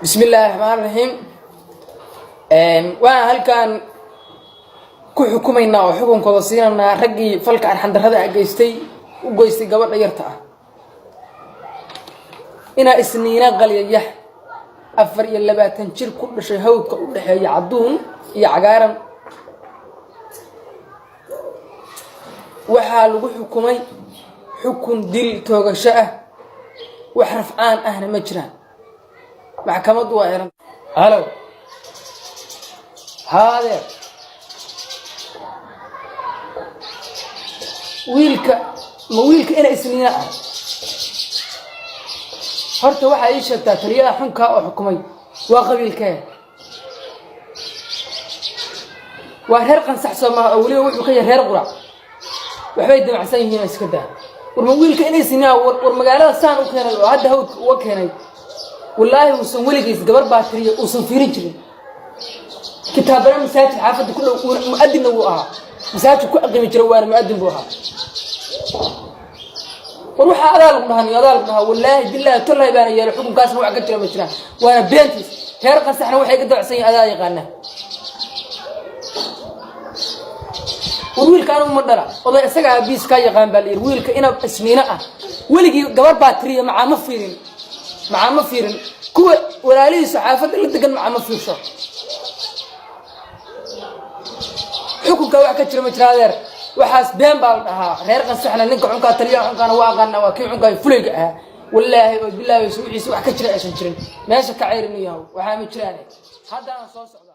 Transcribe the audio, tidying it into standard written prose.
Bismi illaahi raxmaan raxiim. Waan halkan ku xukumaynaa oo xukunkooda siinaynaa raggii falka arxandarrada ah geystay, u geystay gabadha yarta ah, inaa Isniina Qalyayax, 24 jir, ku dhashay hawdka u dhexeeya Cadduun iyo Cagaaran. Waxaa lagu xukumay xukun dil toogasho ah, wax rafcaan ahna ma jiraan. Maxkamaddu waa xiran. Halow, haadeer, wiilka ma wiilka ina Isniina ah? Horta waxaa ii sheegtaa, taliyaha xunkaa oo xukumay waa qabiilkee? Waa reer Qansax, soo maaha? Oo weliba wuxuu ka yahay reer Qurac. Waxbay damacsan yihiin oo iska daa. War ma wiilka ina Isniina? War magaalada saan u keenay oo hadda hawdka uga keenay, wallaahi uusan weligiis gabar baa tiriya uusan fiirin jirin. Kitaabana masaajid xaafadda ku dhow, mu'adinna wuu ahaa, masaajid ku aqimi jira, waana mu'adin buu ahaa. War waxaa adaa lagu dhahan iyo adaa lagu dhahaa, wallaahi bilaahi tollahi baana yeelay. Xukunkaasna wax ka jira ma jiraan, waana beentiis. Reer Qansaxna waxay ka dabacsan yihin adaa yaqaanaa. War wiilka anigu ma dhala, oday isaga aabiis kaa yaqaan baa la yidhi. Wiilka ina Isniino ah weligii gabar baa tiriya macaa ma fiirin, macaa ma fiirin. Kuwa walaalihiisu xaafadda la degan macaa ma fiirsho. Xukunka wax ka jira ma jira, adeer, waxaas been baa la dhahaa. Reer Qansaxna ninka xunkaa, taliyaha xunkaana waa aqaana, waa kii xunkaa fulayga ahaa. Wallaahi oo bilaahi wixiisa wax ka jira aysan jirin. Meesha ka ceyrin yahow, waxaa ma jiraan, haddana soo socda.